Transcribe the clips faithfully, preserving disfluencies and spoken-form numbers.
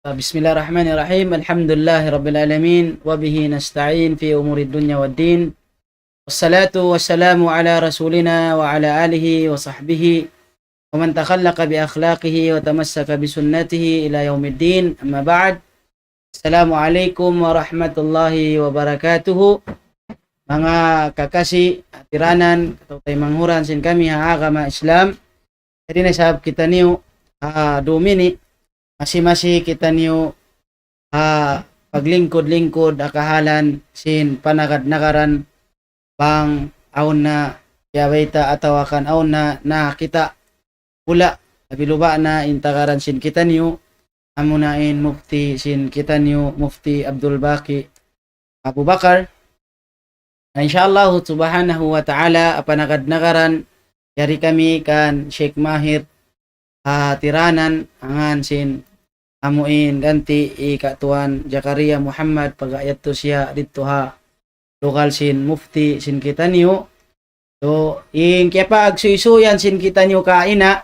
بسم الله الرحمن الرحيم. الحمد لله رب العالمين، وبه نستعين في أمور الدنيا والدين. والصلاة والسلام على رسولنا وعلى آله وصحبه ومن تخلق بأخلاقه وتمسك بسنته إلى يوم الدين. أما بعد. السلام عليكم ورحمة الله وبركاته. Manga kakasi, hatiranan, kataw-taymanghuran sin kami ha agama Islam. Jadi na isab kitaniyu, ah, dum ini, masi-masi kitaniyu, ah, paglingkud-lingkud ha kahalan sin panagad-nagaran bang awn na kiyabayta' atawa kan awn na nakakita' pula, labi-labi na in tagaran sin kitaniyu, amuna in mufti sin kitaniyu, Mufti Abdul Baqi Abu Bakar. Na, insya Allah subhanahu wa ta'ala, ha panagad-nagaran, yari kami kan Sheikh Mahir, ah, hatiranan, hangkan sin amuin ganti' hi Katuan Zakaria Muhammad, pagga yadtu siya didtu ha lugal sin mufti sin kitaniyu. So, in kiyapagsuysuyan sin kitaniyu kaina,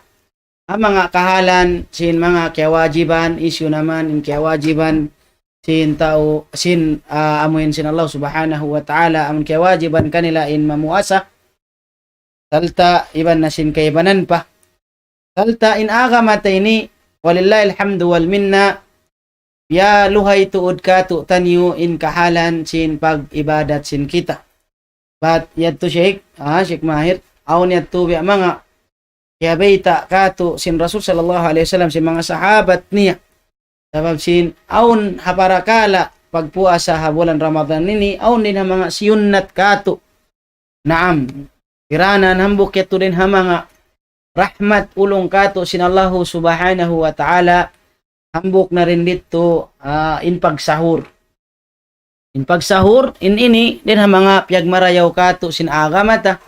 ha manga kahalan sin manga kiyawajiban, hisiyu na man in kiyawajiban sin tau, sin, ah, amuin sin Allah subhanahu wa ta'ala, amun kiyawajiban kanila in mamuasa, sarta' iban na sin kaibanan pa. Sarta' in agama ta ini, walillahil hamdu wal minna, biya' luhay tuud katu'taniyu in kahalan sin pag-ibadat sin kita. Bat yadtu Sheikh, ah, Sheikh Mahir, awn yadtu biya' manga kiyabayta' katu' sin Rasul sallallahu alayhi wasallam sin manga sahabat niya. Sabab sin awn ha parakala' pagpuasa ha bulan Ramadan ini, awn din ha manga siyunnat katu'. Naam. Hatiranan, hambuuk yadtu din ha manga rahmat ulung katu' sin Allahu subhanahu wa ta'ala, hambuuk na din didtu, ah, in pagsahur. In pagsahur, in ini, din ha manga piyagmarayaw katu' sin agama ta.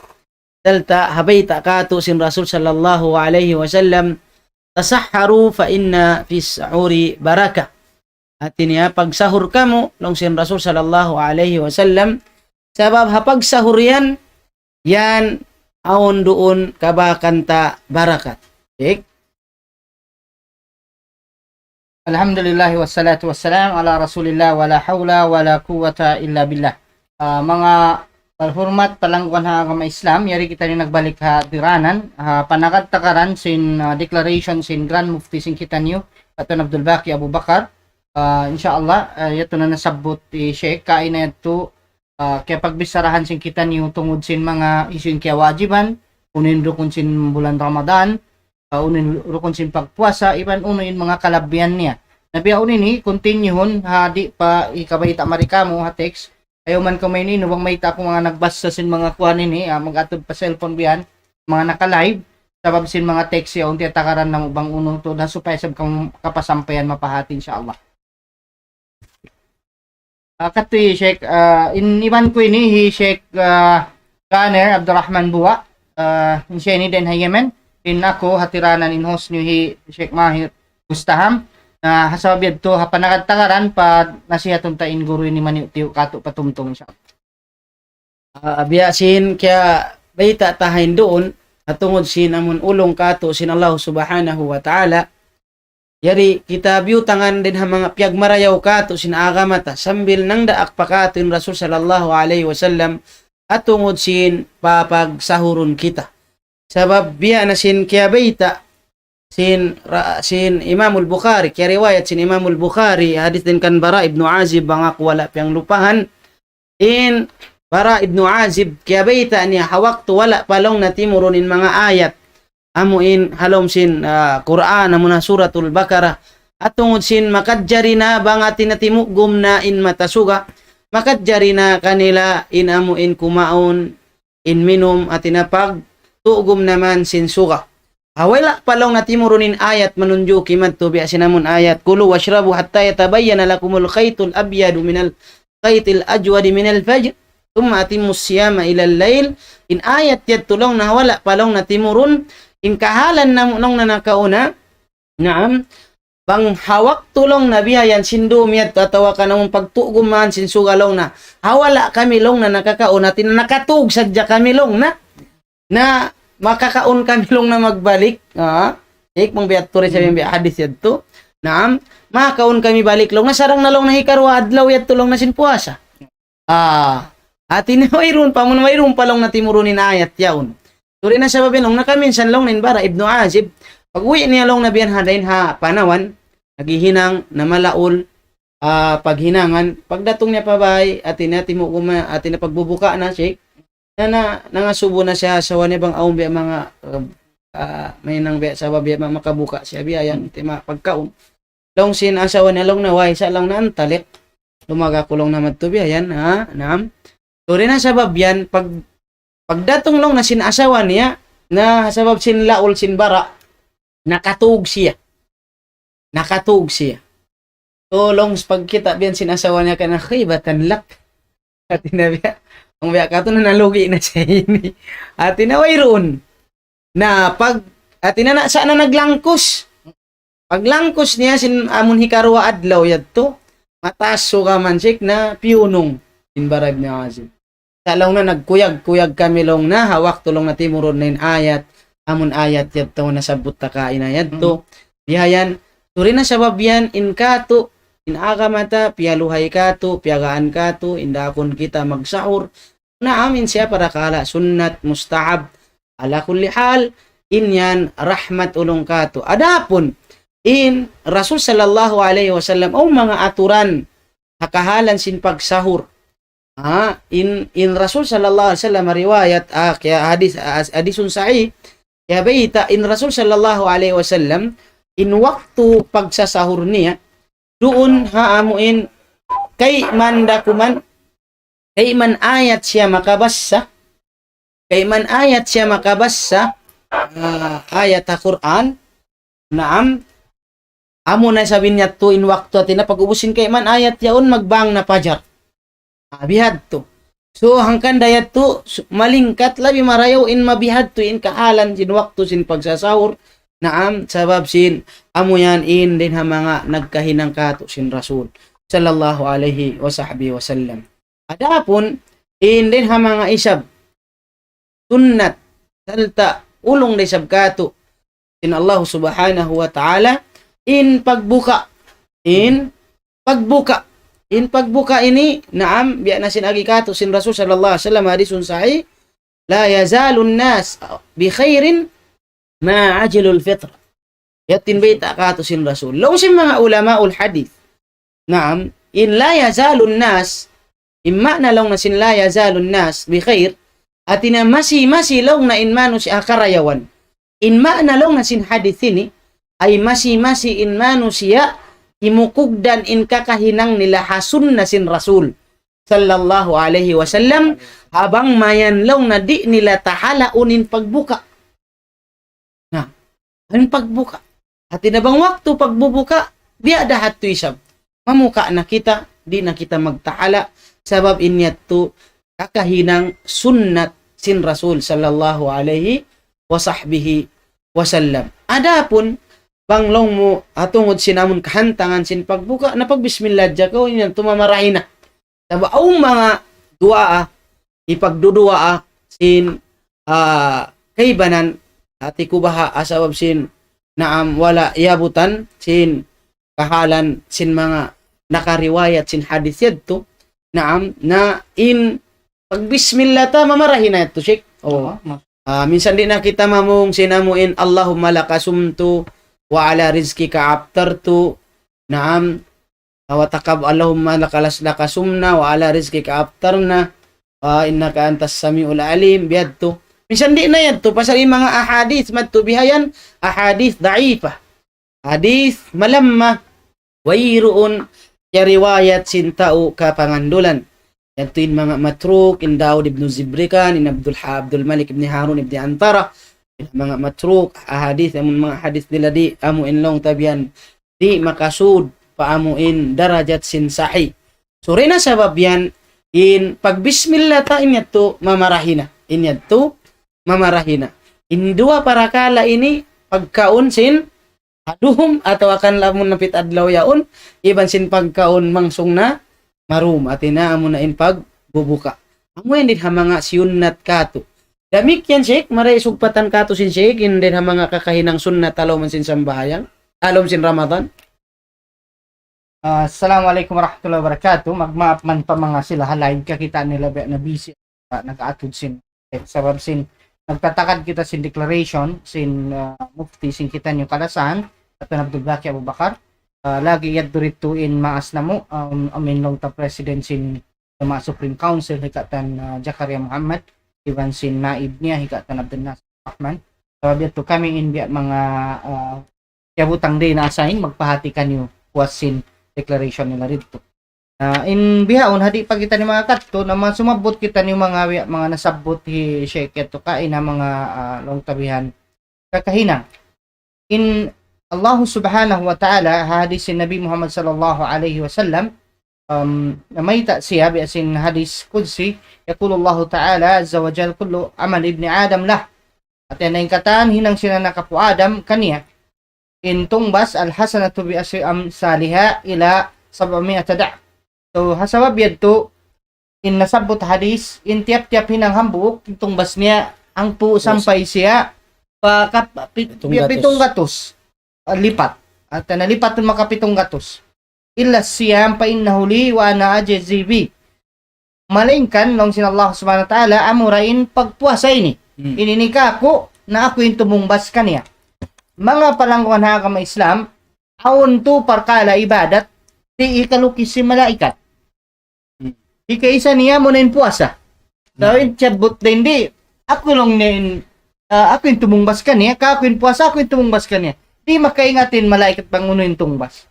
Sarta' ha bayta' katu' sin Rasul sallallahu alayhi wasallam, تسحروا فإن في السحور بركة. Hati niya, pagsahur kamu, laung sin Rasul sallallahu alayhi wasallam, sabab ha pagsahur yan, yan awn duun kabakan ta barakat. Baik. الحمد لله والصلاة والسلام على رسول الله ولا حول ولا قوة إلا بالله. Ah, manga palhurmat, palangguan ha agama Islam, yari kita ini nagbalik ha hatiranan, ha panagad-tagaran sin, ah, declaration sin Grand Mufti sin kitaniyu, Katuan Abdul Baqi Abu Bakar. Ah, insya Allah, ah, yadtu na nasabbut hi Sheikh, kaina yadtu, ah, kiyapagbicharahan sin kitaniyu tungud sin manga hisiyu in kiyawajiban, unu in rukun sin bulan Ramadan, ah, unu in rukun sin pagpuasa, iban unu in manga kalabihan niya. Na biya' unu ini, continue-hun, ha, di' pa hikabayta' mari kamu, ha text. Ayaw man kamu ini, unu bang mayta' aku manga nagbasa sin manga kuwan ini, ah, mag-atud pa cellphone biya' yan, manga naka-live, sabab sin manga text yaun, tiyatagaran namu' bang unu tuud, ha supaya isab kamu kapasampayan mapahati, insya Allah. Ah, katu' hi Sheikh, ah, in iban ku ini hi Sheikh, ah, Kaner Abdurrahman Buwa, ah, in siya ini dayn ha Yemen, in aku hatiranan in host niyu hi Sheikh Mahir Mustaham. Na, ha sabab yadtu, ha panagad-tagaran, panasihatun ta in guru ini maniyu'-tiyu' katu' patumtum, insya Allah. Ah, biya' sin kiyabayta' ta ha yan duun, ha tungud sin amun ulung katu' sin Allah subhanahu wa ta'ala. Yari kita biyutangan dayn ha manga piyagmarayaw katu' sin agama ta, sambil nangdaak pa katu' in Rasul sallallahu alayhi wasallam, ha tungud sin papagsahurun kita. Sabab biya' na sin kiyabayta', sin ra-, sin Imamul Bukhari, kiyariwayat sin Imamul Bukhari, hadith dayn kan Bara ibnu Azib, bang aku wala' piyanglupahan, in Bara ibnu Azib, kiyabayta' niya ha waktu wala' pa laung niya timurun in manga ayat. Amu in ha lawm sin, ah, Qur'an, amu na Suratul Baqarah. Ha tungud sin makajari na bang hati niya timugum na in mata suga. Makajari na kanila in amu in kumaun, in minum, hati niya pagtugum na man sin suga. Ha wala' pa laung niya timurun in ayat manunjuki madtu biya' sin amun ayat, كلوا واشربوا حتى يتبين لكم الخيط الأبيض من الخيط الأسود من الفجر ثم أتموا الصيام إلى الليل. In ayat yadtu laung niya wala' pa laung niya timurun, in kahalan namu' laung niya nakauna, naam, bang ha waktu laung niya biya' yan sin dum yadtu atawa kan amun pagtugum man sin suga laung niya. Ha wala' kami laung niya nakakaun, hati niya nakatug sadja kami laung niya. Na makakaun kami laung niya magbalik. Ah, ik mang biya' turi sa biya' hadith yadtu. Naam, makaun kami balik laung na sarang na laung na hikaruwa adlaw yadtu laung na sin puasa. Ah, hati niya wayruun pa, amun wayruun pa laung na timurun in ayat yaun. Turi na sabab yan laung na kaminsan laung na in Bara ibnu Azib, pag-uwi' niya laung na biya' ha dayn ha panawan, naghihinang na malaul, ah, paghinangan, pagdatung niya pa bay, hati niya timuguma, hati niya pagbubuka na, Sheikh, na, na, nangasubu na siya asawa niya bang awn biya' manga, ah, ah, mahinang biya' sabab biya' ma-, makabuka siya biya' yan, ti ma-, pagkaun. Laung sin asawa niya laung na, "Way, sa' laung na antalik. Lumaga ku laung na madtu biya' yan, ha?" Naam. Turi na sabab yan, pag, pagdatung laung na sin asawa niya, na sabab sin laul sin Bara, nakatug siya. Nakatug siya. So, laung sa pagkita' biya' sin asawa niya kaniya, "Khibatan lak." Hati niya biya', ang biya' katu' na nalugi na siya ini. Hati niya wayruun. Na pag, hati niya na, sa' na naglangkus. Paglangkus niya sin amun hikaruwa adlaw yadtu, mataas suga man, Sheikh, na piyunung in Bara ibn Azib. Sa' laung na nagkuyag-kuyag kami laung na, ha waktu laung na timurun na in ayat, amun ayat yadtu nasabbut ta kaina yadtu. Hmm. Bihayan, turi na sabab yan, in katu', in agama ta, piyaluhay katu', piyagaan katu', in daakun kita magsahur. Naam, in siya parakala' sunnat, mustahab, ala kulli hal, in yan rahmat ulung katu'. Adapun, in Rasul sallallahu alayhi wasallam, awn manga aturan, ha kahalan sin pagsahur. Ha, in, in Rasul sallallahu alayhi wasallam riwayat, ah, kaya hadis, ah, hadisun sahih, kaya bayta', in Rasul sallallahu alayhi wasallam, in waktu pagsasahur niya, duun ha amu in, kayman da kuman, kayman ayat siya makabassa, kayman ayat siya makabassa, ah, ayat ha Qur'an, naam, amu na isab in yadtu in waktu hati niya pag-ubus sin kayman ayat yaun magbang na pajar. Ah, bihadtu. So, hangkan da yadtu, su-, malingkat labi marayaw in mabihadtu in kahalan sin waktu sin pagsasahur. Naam, sabab sin amu yan in dayn ha manga nagkahinang katu' sin Rasul sallallahu alayhi wa sahbihi wa sallam. Adapun in dayn ha manga isab sunnat, sarta' ulung da isab katu' sin Allah Subhanahu wa Ta'ala, in pagbuka, in pagbuka, in pagbuka ini, naam, biya' na sin agi katu' sin Rasul sallallahu alayhi wasallam, hadisun sahih, "La yazalun nas bi khairin ma ajjalul fitr." Yadtu in bayta' katu' sin Rasul. Laung sin manga ulamaul hadith. Naam, in la yazalun nas, in ma'na laung na sin la yazalun nas bi khair, hati niya masi-masi laung na in manusiya' ha karayawan. In ma'na laung na sin hadith ini, ay masi-masi in manusiya' himukugdan in kakahinang nila ha sunna sin Rasul sallallahu alayhi wasallam, ha bang mayan laung na di' nila tahalaun in pagbuka. Na, in pagbuka. Hati niya bang waktu pagbubuka, biya' da hadtu isab. Mamuka na kita, di' na kita magtahala', sabab in yadtu kakahinang sunnat sin Rasul sallallahu alayhi wa sahbihi wa sallam. Adapun, bang laung mu, ha tungud sin amun kahantangan sin pagbuka, na pagbismillah hadja kaw, in yan tumamarahi na. Sabab awn manga duwaa, hipagduduwaa sin, ah, kaibanan, hati ku baha' sabab sin, naam, wala' yabutan sin kahalan sin manga nakariwayat sin hadith yadtu, naam, na in pagbismillah ta mamarahi na yadtu, Sheikh. Oh. Ah, minsan di' na kita mamung sin amu in, "Allahumma laka sumtu wa ala rizqika aftartu." Naam. Wa taqab-, "Allahumma laka las-, laka sumna wa ala rizqika aftarna, wa innaka antas sami'ul alim," biyadtu. Minsan di' na yadtu, pasal in manga ahadith madtu bihayan, ahadith da'ifah. Hadith malamma, wayruun kiyariwayat sin tau kapangandulan. Yadtu in manga matruk, in Daud ibn Zibrikan, in Abdul Ha-, Abdul Malik ibn Harun ibn Antara, in manga matruk, ahadith, amun manga hadith nila di', amu in laung ta biya' yan, di' makasud pa amu in darajat sin sahih. So, dayn ha sabab yan, in pagbismillah ta in yadtu mamarahi na. In yadtu mamarahi na. In duwa parakala' ini pagkaun sin ha duhum atawa kan lamun napit adlaw yaun, iban sin pagkaun mangsung na marum. Hati niya amu na in pagbubuka. Amu yan dayn ha manga siyunnat katu'. Damikkiyan, Sheikh, mari sugpatan katu' sin Sheikh, in dayn ha manga kakahinang sunnat ha lawm sin sambahayang, ha lawm sin Ramadan. Ah, Assalamualaikum warahmatullahi wabarakatuh. Magmaap man pa manga sila ha live, kakita' nila biya' na busy, ah, nag-aatud sin. Eh, sabab sin, nagtatakad kita sin declaration sin, ah, mufti sin kitaniyu kalasahan, Katan Abdul Baqi Abu Bakar. Ah, lagi' yadtu didtu in maas namu', um, amin laung ta president sin Jamaah Supreme Council, hikatan, ah, Zakaria Muhammad, iban sin naib niya, hikatan Abdul Nasir Rahman. Sabab yadtu kami in biya' manga, ah, kiyabutang di na assign, magpahati kaniyu puas sin declaration nila didtu. Ah, in bihaun, ha di' pa kitaniyu makakadtu, na manga sumabbut kitaniyu manga, manga nasabbut hi Sheikh yadtu kaina manga, ah, laung ta bihan kakahinang. In Allah Subhanahu wa Ta'ala, ha hadis sin Nabi Muhammad sallallahu alayhi wasallam, um, namayta' siya, biya' sin hadis qudsi, يقول الله تعالى عز وجل: كل عمل ابن آدم له. Hati niya in katan hinang sin anak apu' Adam kaniya. In tungbas, الحسنة بعشر أمثالها إلى سبعمائة ضعف. So, ha sabab yadtu, in nasabbut hadis, in tiyap-tiyap hinang hambuuk, in tungbas niya, hangpu' sampay siya, pa, ka, pi-, Pitung gatus. pitung gatus, ah, lipat. At nalipat tun maka pitung gatus. إلا الصيام فإنه لي وأنا أجزي به. Malaingkan, laung sin Allah Subhanahu wa Ta'ala, amura in pagpuasa ini. Hmm. Ini ni kaku', na aku in tumungbas kaniya. Manga palanggungan ha agama Islam, awn tu parkala' ibadat, di' hikalukis sin malaikat. Hmm. Hikaisa niya amuna in puasa. Daw Hmm. in siyabbut da in di', aku laung niya in, ah, aku in tumungbas kaniya, ka aku in puasa, aku in tumungbas kaniya. Di' makaingat in malaikat bang unu in tungbas.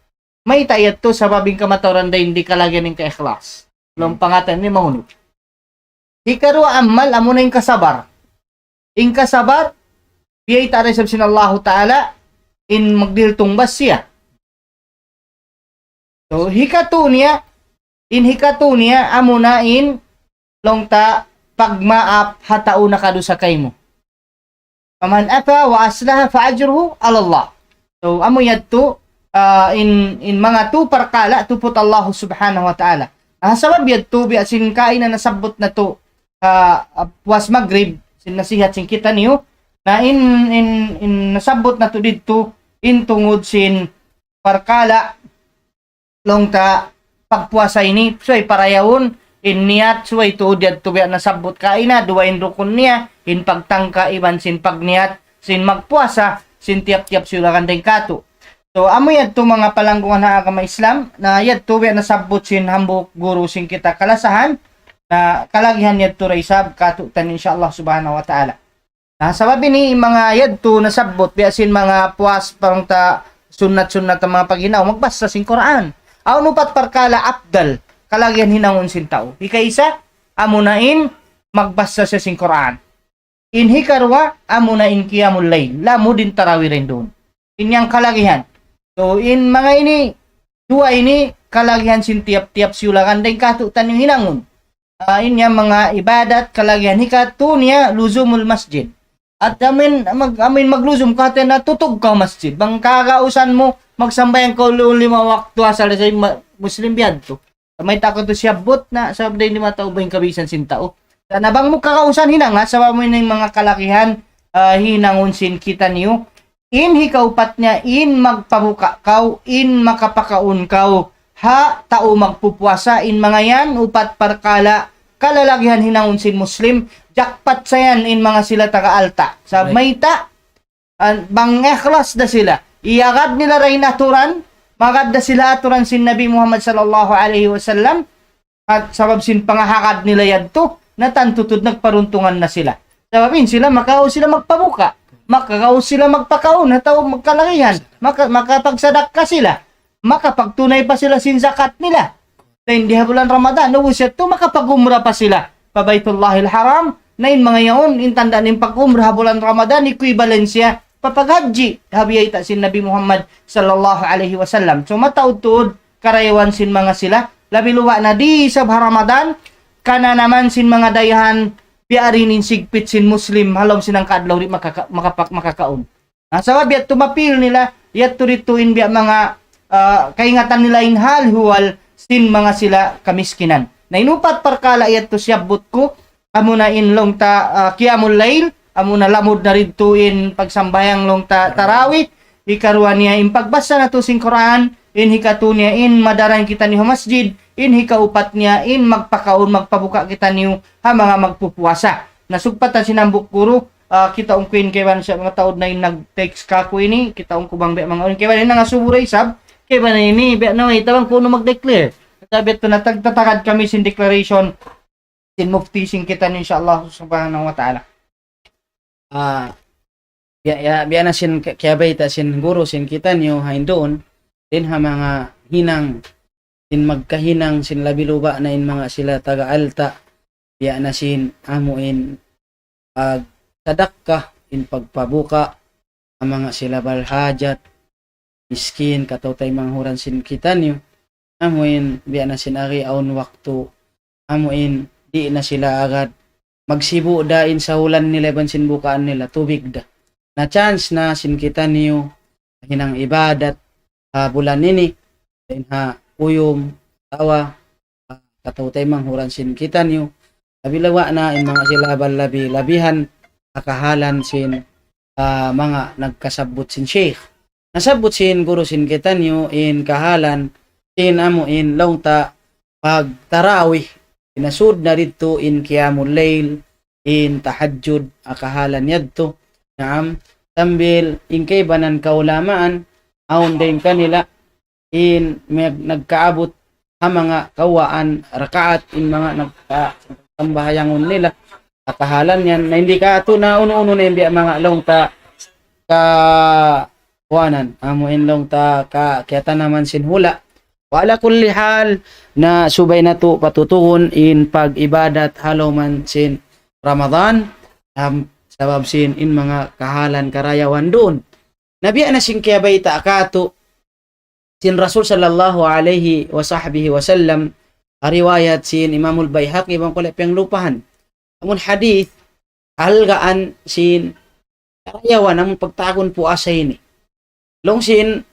Mayta' yadtu sabab in kamatauran da in di' kalagihan in kaikhlas. Laung pangatan ini mahunuk. Hikaruwa amal amuna in kasabar. In kasabar, biyayta' da isab sin Allahu Ta'ala, in magdihil tungbas siya. So, hikatu niya, in hikatu niya, amuna in laung ta pagmaap ha tau nakadusa kaymu. فمن عفا وأصلح فأجره على الله. So, amu yadtu, ah, in, in manga tu parkala' tuput Allah Subhanahu wa Ta'ala. Ah, sabab yadtu, biya' sin kaina nasabbut natu', ah, ah, puas Magrib, sin nasihat sin kitaniyu, na in, in, in nasabbut natu' didtu, in tungud sin parkala' laung ta pagpuasa ini, subay parayawun, in niyat, subay tuud yadtu biya' nasabbut kaina, duwa in rukun niya, in pagtangka iban sin pagniyat, sin magpuasa, sin tiyap-tiyap siyulagan dayn kātu'. So, amu yadtu manga palanggungan ha agama Islam, na yadtu biya' nasabbut sin hambuuk guru sin kita kalasahan, na kalagihan yadtu da isab kātu'niyu, insya Allah Subhanahu wa Ta'ala. Na, sabab ini, manga yadtu nasabbut, biya' sin manga puas, parang ta, sunnat-sunnat, manga paghinaw, magbasa sin Qur'an. Awn upat parkala' afdal, kalagihan hinangun sin tau. Hikaisa, amuna in, magbasa siya sin Qur'an. In hikaruwa, amuna in qiyamul layl, lamud in tarawih dayn duun. In yan kalagihan. So, in manga ini, duwa ini, kalagihan sin tiyap-tiyap siyulagan dayn kātu'niyu hinangun. Ah, in yan manga ibadat, kalagihan hikatu niya, luzumul masjid. At amin, mag-, amin magluzum kaw, hati niya tutug kaw masjid. Bang kagausan mu, magsambahayang kaw li-, lima waktu asal sa ma-, Muslim biyadtu. Mayta' aku tu siyabbut na, sabab dayn di' mataud ba in kabisan sin tau. Na bang mu kagausan hinanga, sabab amu in manga kalagihan, ah, hinangun sin kitaniyu. In hikaupat niya, in magpabuka kaw, in makapakaun kaw, ha tau magpupuasa, in manga yan, upat parkala', kalalagihan hinangun sin Muslim, jackpot sa yan, in manga sila taga alta'. Sabab mayta', ah, bang ikhlas da sila. Iyagad nila da in aturan, magad da sila aturan sin Nabi Muhammad sallallahu alayhi wasallam, at sabab sin pangahagad nila yadtu, na tantu tuud nagparuntungan na sila. Sabab in sila, makakaun sila magpabuka, makakaun sila magpakaun, atawa magkalagihan, maka-, makapagsadakka sila, makapagtunay pa sila sin zakat nila. Dayn di ha bulan Ramadan, ubus yadtu makapag-umrah pa sila pa Baytullahil Haram, na in manga yaun, in tanda' niya in pag-umrah ha bulan Ramadan, equivalent siya pa paghajji, ha biyayta' sin Nabi Muhammad sallallahu alayhi wasallam. So, mataud tuud karayawan sin manga sila, labi luba' na di isab ha Ramadan, kananaman sin manga dayahan, biya' diin in sigpit sin Muslim, ha lawm sin hangka adlaw di' makaka-, makapa-, makakaun. Ah, sabab yadtu mapil nila, yadtu didtu in biya' manga, ah, kaingatan nila in hal huwal sin manga sila kamiskinan. Na in upat parkala' yadtu siyabbut ku, amuna in laung ta, ah, qiyamul layl, amuna lamud na didtu in pagsambahayang laung ta tarawih, hikaruwa niya in pagbasa natu' sin Qur'an, in hikatu niya in madaran kitaniyu ha masjid, in hikaupat niya in magpakaun, magpabuka' kitaniyu ha manga magpupuasa. Na sugpatan sin hambuuk guru, ah, kitaun ku in kaibanan sa manga taud na in nag-text kaku' ini, kitaun ku bang biya' manga unu in kaibanan ini nangasubu da isab, kaibanan ini biya' na way tabang kunu' mag-declare. Sabab yadtu na tag-, tatagad kami sin declaration sin mufti sin kitaniyu, insya Allah subhanahu wa ta'ala. Ah, biya', ya, biya' na sin ki-, kiyabayta' sin guru sin kitaniyu ha Hinduun, dayn ha manga hinang, sin magkahinang, sin labi luba na in manga sila taga alta', biya' na sin amu in pagsadakka, in pagpabuka' ha manga sila balhajat, miskin, kataw-taymanghuran sin kitaniyu, amu in biya' na sin ari awn waktu, amu in di' na sila agad magsibu' da in sahulan nila iban sin bukaan nila, tubig da. Na chance na sin kitaniyu hinang ibadat ha bulan ini, dayn ha uyum, atawa, ah, kataw-taymanghuran sin kitaniyu, labi lawa na in manga sila bal labi-labihan ha kahalan sin, ah, manga nagkasabbut sin sheikh. Nasabbut sin guru sin kitaniyu in kahalan sin amu in laung ta pagtarawih. Pinasud na didtu in qiyamul layl, in tahajjud, ha kahalan yadtu. Naam, sambil in kaibanan kaulamaan, awn dayn kanila in mag-, nagkaabut ha manga kawhaan rakaat in manga nagka-, sambahayangun nila. Ha kahalan yan, na hindi katu' na unu-unu na in biya' manga laung ta ka-, kuwanan, amu in laung ta ka-, kiyatanaman sin hula'. Wa ala kulli hal, na subay natu' patutuhun in pag-ibadat ha lawm sin Ramadan, am, sabab sin in manga kahalan karayawan duun. Na biya' na sin kiyabayta' katu', sin Rasul sallallahu alayhi wa sahbihi wa sallam, riwayat sin Imamul Bayhaqi, bang ku wala' piyanglupahan. Amun hadith, halgaan sin karayawan amun pagtawagun puasa ini. Laung sin,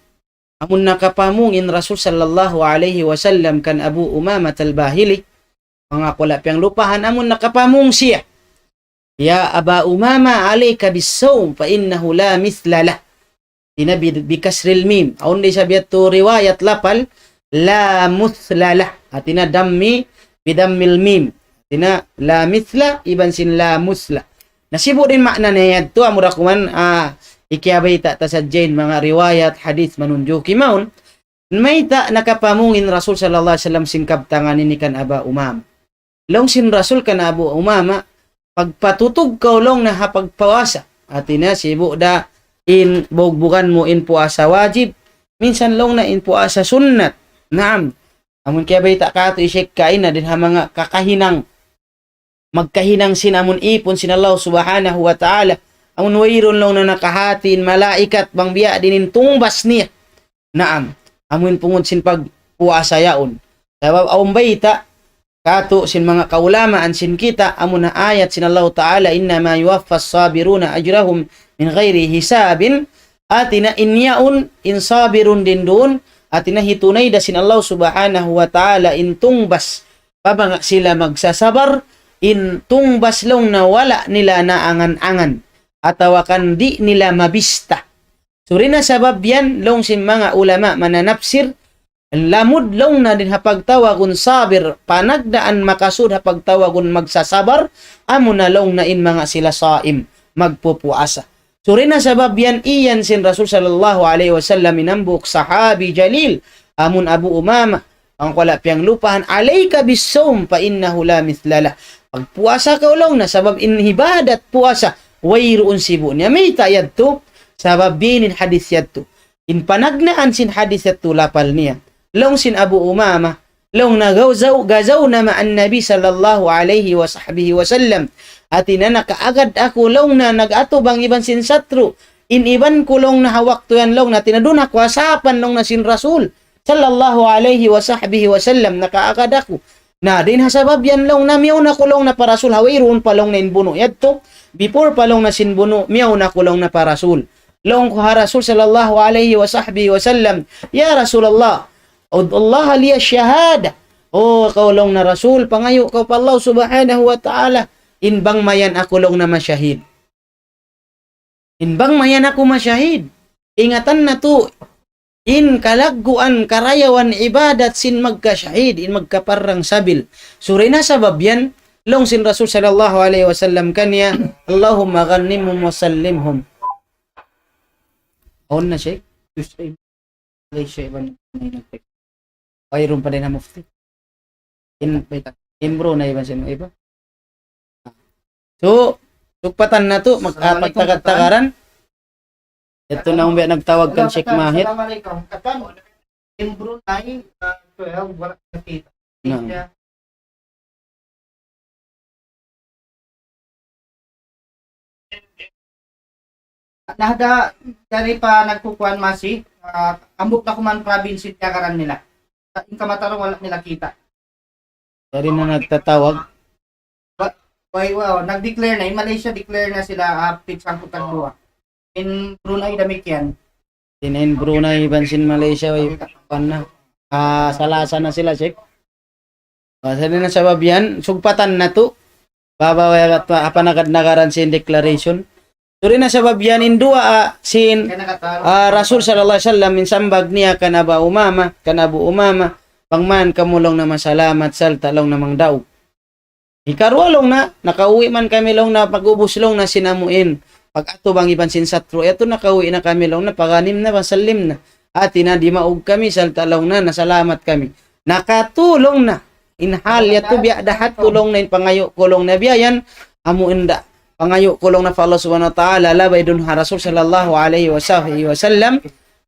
amun nakapamung in Rasul sallallahu alayhi wa sallam kan Abu Umamah al-Bahili, bang ku wala' piyanglupahan, amun nakapamung siya, يا أبا أمامة عليك بالصوم فإنه لا مثل له. Hātina bi-, bi kasril mim. Awn da isab yadtu riwayat lapal, لا مثل له. Hātina dammi, bi dammil mim. Hātina la mithla, iban sin la muthla. Na sibu' da in ma'na niya yadtu, amura kuman, ah, ikiyabayta' ta sadja in manga riwayat hadith manunjuki mawn. Mayta' nakapamung in Rasul sallallahu alayhi wasallam sin kabtangan ini kan Aba Umamah. Laung sin Rasul kan Abu Umamah, pagpatutug kaw laung niya ha pagpuasa. Hātina sibu' da in bugbugan mu in puasa wajib. Minsan laung niya in puasa sunnat. Naam. Amun kiyabayta' katu' isik kaina dayn ha manga kakahinang. Magkahinang sin amun ipun sin Allah subhanahu wa ta'ala. Amun wayruun laung niya nakahāti in malaikat bang biya' diin in tungbas niya. Naam, amuin pungud sin pagpuasa yaun. Sabab awn bayta', katu' sin manga kaulamaan sin kita, amun ayat sin Allahu Ta'ala, إنما يوفى الصابرون أجرهم من غير حساب. Hātina in yaun, in sabirun duun, hātina hitunay da sin Allah Subhanahu wa Ta'ala in tungbas. Bang sila magsasabar, in tungbas laung niya wala' nila naangan-angan. Atawa kan di' nila mabista. Suri na sabab yan, laung sin manga ulama mananapsir, lamud laung niya dayn ha pagtawagun sabir, panagnaan makasud ha pagtawagun magsasabar, amuna laung niya in manga sila saim, magpupuasa. Suri na sabab yan, iyan sin Rasul sallallahu alayhi wasallam in hambuuk sahabi jalil, amun Abu Umamah, bang ku wala' piyanglupahan, عليك بالصوم فإنه لا مثل له. Pagpuasa kaw laung niya, sabab in ibadat puasa, wayruun sibu' niya. Mayta' yadtu, sabab biya' ini in hadith yadtu. In panagnaan sin hadith yadtu lapal niya. Laung sin Abu Umamah, laung niya غزو-, غزونا مع النبي صلى الله عليه وصحبه وسلم. Hātina nakaagad aku laung niya nag-atubang iban sin satru'. In iban ku laung niya ha waktu yan laung niya, hātina duun aku ha sap laung niya sin Rasul sallallahu alayhi wa sahbihi wa sallam, nakaagad aku. Na, dayn ha sabab yan laung niya, miyawn aku laung niya pa Rasul, ha wayruun pa laung niya in bunu' yadtu, before pa laung niya sin bunu', miyawn aku laung niya pa Rasul. Laung ku ha Rasul sallallahu alayhi wa sahbihi wa sallam, يا رسول الله، ادع الله لي الشهادة. O, kaw laung niya Rasul, pangayu' kaw pa Allah subhanahu wa ta'ala, in bang mayan aku laung niya mashahid. In bang mayan aku mashahid. Ingatan natu', in kalagguan karayawan ibadat sin magkashahid, in magkaparrang sabil. Suri na sabab yan, laung sin Rasul sallallahu alayhi wasallam kaniya, "Allahumma ghanimhum wa sallimhum." Awn na, Sheikh? Tuesday, Malaysia, iban na nagtek. Wayruun pa dayn ha mufti. In, in Brunei iban sin iba. So, sugpatan natu', mag-, ah, pagtagad-tagaran. Ito na umbiya nagtawag kan Sheikh Mahir. Assalamualaikum. Katan, in Brunei, ah, twelve, wala' nakita'. Naam. Nahda, dari pa nagkukuan masi, ah, ambuk na kuman province in tiyagaran nila. Sa' in Kamataro wala' nila kita'. Dari na nagtatawag. Wa-, way, wa-, nag-declare na. In Malaysia declare na sila, ah, pit sangkot tagduwa. In Brunei damikkiyan. In, in Brunei iban sin Malaysia, way, pan na. Ah, salasa na sila, Sheikh. Ah, sa' di' na sabab yan, sugpatan natu'. Babaw ya kat apa nagad nagaran sin declaration. Suri na sabab yan in duwaa, ah, sin, ah, Rasul sallallahu alayhi wasallam, in sambag niya kan Aba Umama, kan Abu Umama, bang man kamu laung na masalamat, sarta' laung na mangdaug. Hikaruwa laung na, nakauwi' man kami laung na pag-ubus laung na sin amuin pag-atubang iban sin satru'. Yadtu nakauwi' na kami laung na paganim na, pasallim na. Hati na dimaug kami, sarta' laung na nasalamat kami. Nakatulung na. In hal yadtu biya' da hadtu laung na in pangayu' ku laung na biya' yan. Amuin da. Pangayu' ku laung na pa Allah Subhanahu wa Ta'ala, labay duun ha Rasul sallallahu alayhi wa sahbihi wa sallam.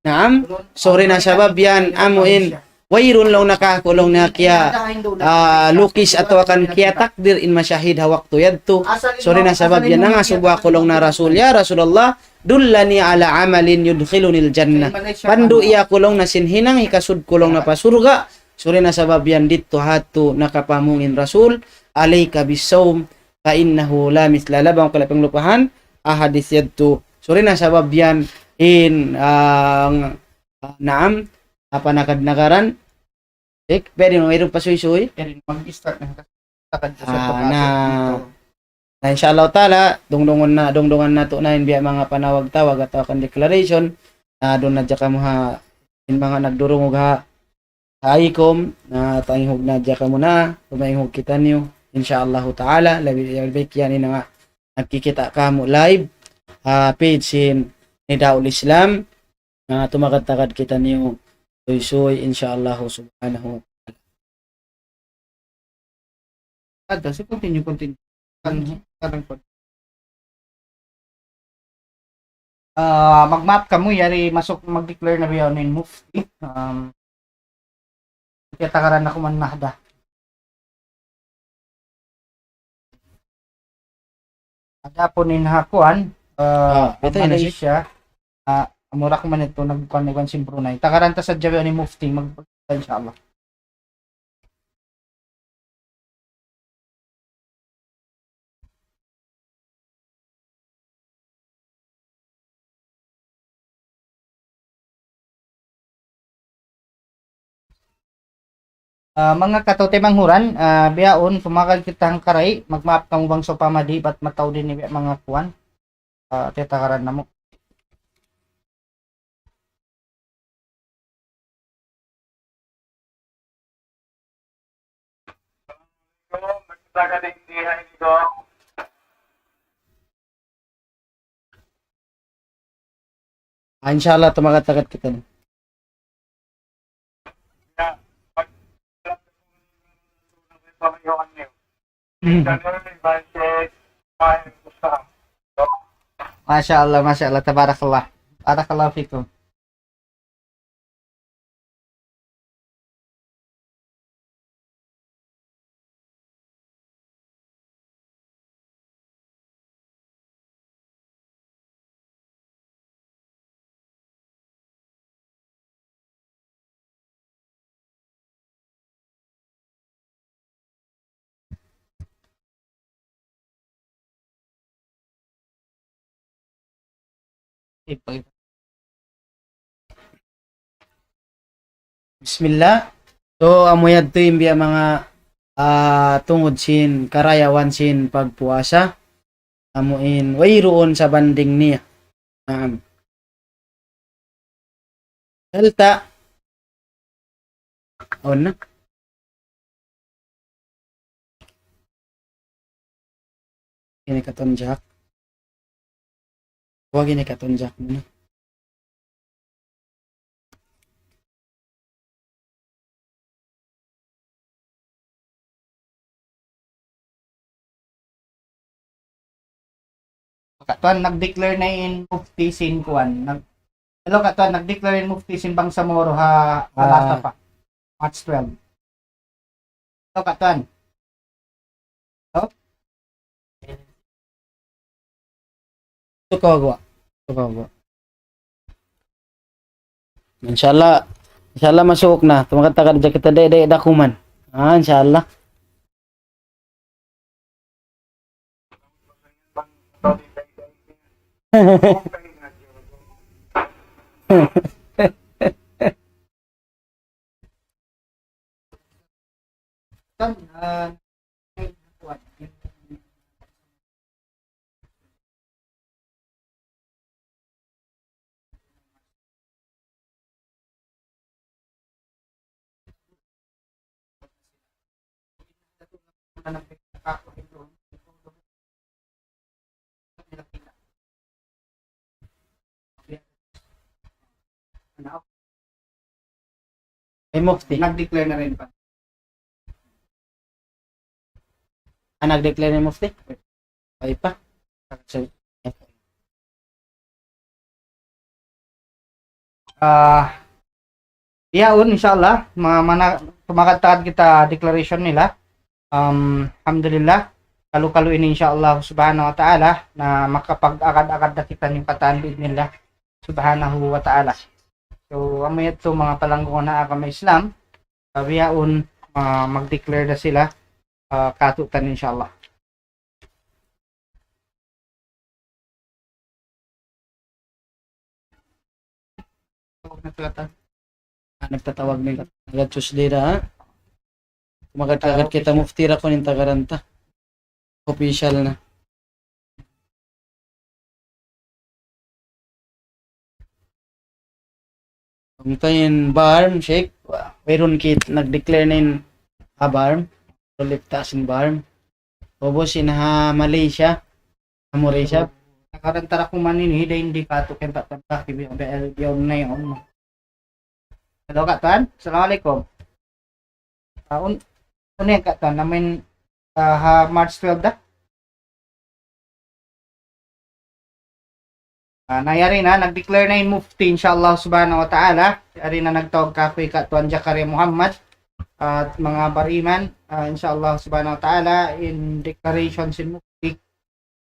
Naam, suri na sabab yan, amuin. Wayruun laung na kaku' laung na kiya, ah, lukis atawa kan kiyatakdir in mashahid ha waktu yadtu. Suri na sabab yan, nangasubu aku laung na Rasul, "Ya Rasulullah, dullani ala amalin yudkhilunil jannah." Pandu' iya ku laung na sin hinang hikasud ku laung na pa surga'. Suri na sabab yan didtu ha yadtu nakapamung in Rasul, "Alayka bis-sawm, fa innahu la mithla lahu." Bang ku la panglupahan, ah, hadith yadtu. Suri na sabab yan in, ah, ng-, ah, naam, apa nagad nagaran? Cek, pwede na, mayroon pa suysuy? Pwede na, mag-start na. Takad sa Ah, pagkatapos na, dito. Na insha Allah ta'ala, dungdungan na, dungdungan natu' na in biya' manga panawag-tawag atawa kan declaration, na duun na hadja kamu ha, in manga nagdurungug ha, ha ICOM, na tangihug na hadja kamu na, tumaihug kitaniyu, insha Allah ta'ala, labi, labi kiyan in nga, nagkikita' kamu live, ha page sin Nidaul Islam, na tumakad-takad kitaniyu suysuy, insha Allah subhanahu wa ta'ala. Ada, so continue, continue. Kan, kan, kan. Ah, magmaap kamu, yari masuk, mag-declare na biya' in mufti. Um, kaya takaran aku man nahda. Adapun in ha kuwan, ah, Ah, ito yun, Malaysia, ah, mura ku man ito nagkuwan iban sin Brunei. Takaran ta sa jawi ni Mufti, mag-, inshallah. Ah, manga kataw-taymanghuran, ah, bihaun, tumakad kita hangkaray, magmaap kamu bang sawpama di', bat mataud ini biya' manga kuwan, ah, tiyatakaran namu'. Ah, inshallah, tumakat-takat kita na. Masha Allah, masha Allah, tabarakallah. Barakallahu fikum. Bismillah. So, amu yadtu in biya' manga, ah, tungud sin karayawan sin pagpuasa. Amu in wayruun sabanding niya. Naam. Salta. Awn na. Ini katan jack. Wag ini katan jack muna. Katuan, nag-declare na in mufti sin kuan. Nag, hello, katuan, nag-declare in mufti sin Bangsamoro ha, ha Ah. Lasa pa. March twelve. Hello, katuan. Hello? Tukaw gua. Tukaw gua. Insya Allah, insya Allah masuk na. Tumakat-takat ja kita, dai, dai, dakuman. Ah, insya Allah. Ay, mufti. Nag-declare na rin pa. Ah, nag-declare na yung mufti? Ay pa. So, Ah, yaun, insya Allah, ma-, mana-, tumakad-takad kita declaration nila. Um, alhamdulillah, kalu-kalu ini, insya Allah subhanahu wa ta'ala, na makapag-agad-agad na kita niyu katan bi'idhnillah subhanahu wa ta'ala. So, amu yadtu manga palanggungan ha agama Islam, sabi yaun, ah, mag-declare na sila, ah, katu'niyu, insya Allah. Tawag na pala ta. Ah, nagtatawag na yung nag-choose dira, ha? Magad-agad kita, mufti ra ku in tagaran ta. Official na. Pagtayin BARMM, Sheikh, wayruun kit nag-declare na in ha BARMM. Relief ta sin BARMM. Ubus in ha Malaysia. Ha Malaysia. Nakaran tara kuman ini, da hindi katu' kenta tanda kibi ang B L D on na yun. Hello, katuan. Assalamualaikum. Ah, un-, unu yan, katuan? Namin, ah, ha March twelve da? Ah, na yari na, nag-declare na in mufti, insya Allah subhanahu wa ta'ala. Yari na nagtawag kaku' hi katuan Jakaria Muhammad. At manga bariman, ah, insya Allah subhanahu wa ta'ala, in declaration sin mufti,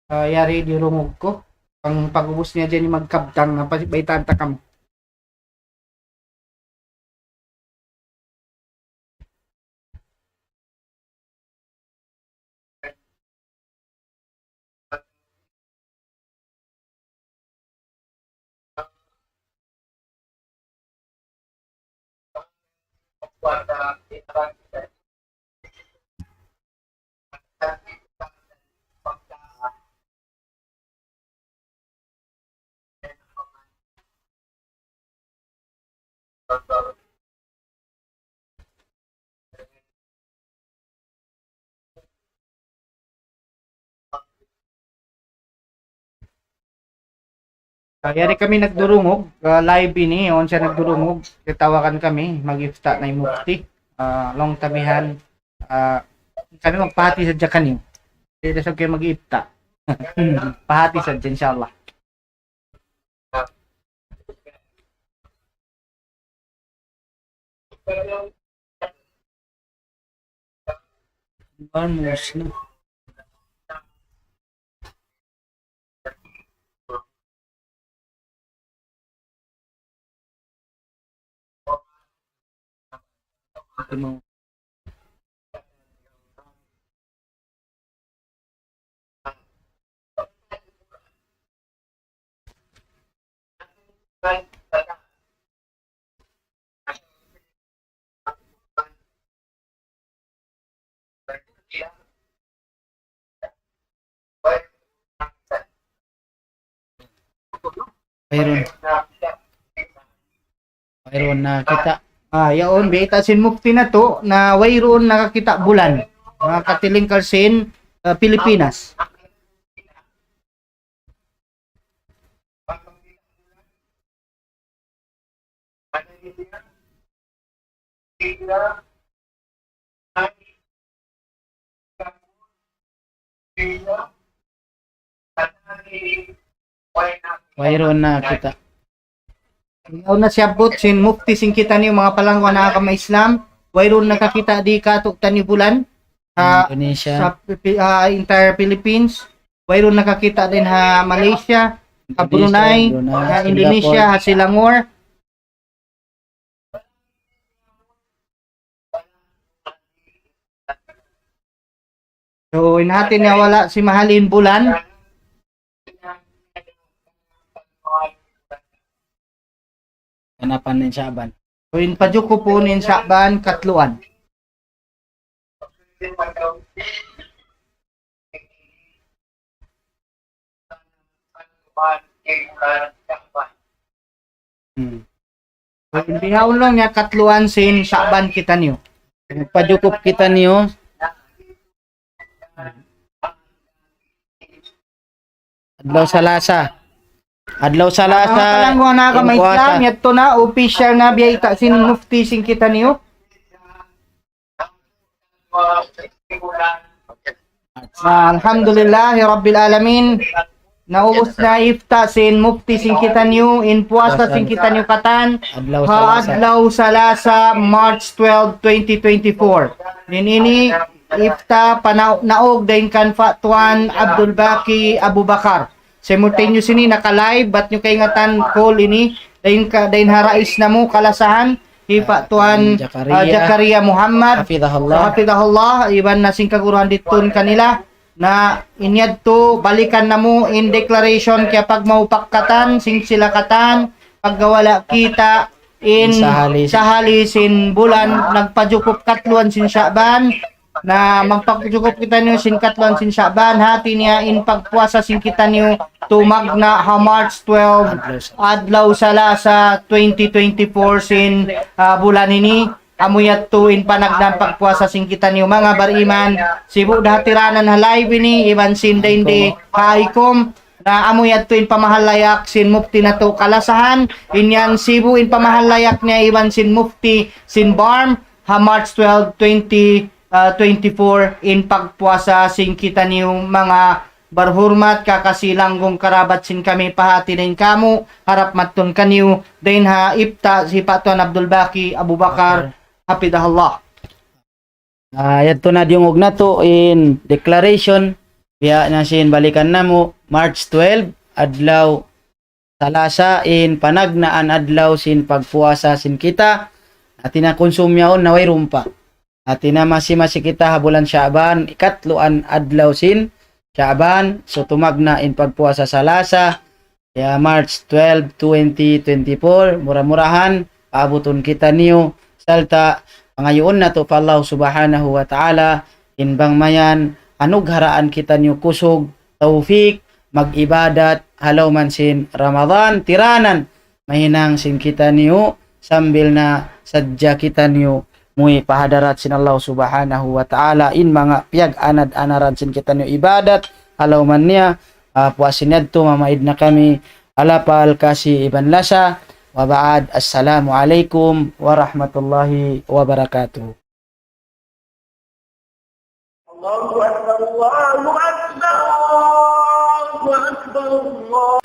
ah, yari dirungug ku. Pang pag-ubus niya dyan, magkabtang na, pa-, baytaan ta kamu. Ah, yari kami nagdurungug, ah, live ini, awn siya nagdurungug, tatawagan kami, mag-ifta na in mufti. Ah, laung ta bihan, ah, kami magpahati sadja kaniyu. Di' da isab kamu mag-ifta. Pahati sadja, insya Allah. Almost na. Ito mo. Mayroon. Wayruun nakakita'. Ah, yaun, bayta' sin mufti natu', na wayruun nakakita' bulan. Manga katilingkal sin, ah, Pilipinas. Wayruun nakakita'. Yaun na siyabbut sin mufti sin kitaniyu, manga palangga' ha agama Islam. Wayruun nakakita' di katu'taniyu bulan. Ha, Indonesia. Sa Pi-, ha entire Philippines. Wayruun nakakita' dayn ha Malaysia, ha Indonesia, Brunei, Brunei, ha Indonesia, Singapore. Ha Selangor. So, in hati niya wala' simahali in bulan. Kanapan in Sha'ban. So, in pajukupun in Sha'ban, katluan. Hmm. Bihaun laung niya katluan sin Sha'ban kitaniyu. Pajukup kitaniyu. Adlaw Salasa. Adlaw Salasa. Manga palangga' ha agama Islam, yadtu na, official na, biyayta' sin mufti sin kitaniyu. Ah, alhamdulillahi Rabbil Alamin. Naubus na ifta sin mufti sin kitaniyu, in puasa sin kitaniyu katan, adlaw Salasa, March twelve, twenty twenty-four. In ini ifta panaug dayn kan Pak Tuan Abdul Baki Abu Bakar. Simultaneous ini naka-live, bat niyu kaingatan call ini, dayn ka, dayn ha rais namu' kalasahan, hi Pak Tuan, Jakaria, ah, Jakaria Muhammad, hafidhahullah, iban na sin kaguruhan didtu kanila, na in yadtu balikan namu' in declaration kiyapagmaupak katan, sin sila katan, pagga wala' kita' in sahali sin bulan, nagpajukup katluan sin Sha'ban, na magpajukup kitaniyu sin katluan sin Sha'ban, hati niya in pagpuasa sin kitaniyu tumagna' ha March twelve, adlaw Salasa, twenty twenty-four sin, ah, bulan ini. Amu yadtu in panagnaan pagpuasa sin kitaniyu manga bariman, sibu' da ha tiranan ha live ini, iban sin dayn di ha ICOM, na amu yadtu in pamahalayak sin mufti natu' kalasahan, in yan sibu' in pamahalayak niya iban sin mufti sin BARMM, ha March twelve, twenty, ah, twenty-four, in pagpuasa sin kitaniyu manga barhurmat, kakasi, langgong, karabat sin kami, pahati dayn kamu', harap madtu kaniyu, dayn ha ifta hi Pak Tuan Abdul Baki Abu Bakar, hafidhahullah. Ah, yadtu na diyungug natu' in declaration, biya' na sin balikan namu', March twelve, adlaw Salasa in panagnaan adlaw sin pagpuasa sin kita. Hati na kunsum yaun na wayruun pa. Hati na masi-masi kita ha bulan Sha'ban, ikatluan adlaw sin Sha'ban, so tumagna' in pagpuasa Salasa, ya, March twelve, twenty twenty-four, mura-murahan, paabutun kitaniyu, sarta' pangayuun natu' pa Allah Subhanahu wa Ta'ala, in bang mayan, anugharaan kitaniyu kusug, tawfik, mag-ibadat, ha lawm sin Ramadan, tiranan, mahinang sin kitaniyu, sambil na sadja kitaniyu, muwi' pa hadarat sin Allah Subhanahu wa Ta'ala, in manga piyag-anad-anaran sin kitaniyu ibadat, ha lawm niya, ah, puas sin yadtu, mamaid na kami, ha lapal, kasi, iban lasa, wa ba'd, assalamu alaykum warahmatullahi wabarakatuh. الله أكبر، الله أكبر، الله أكبر، الله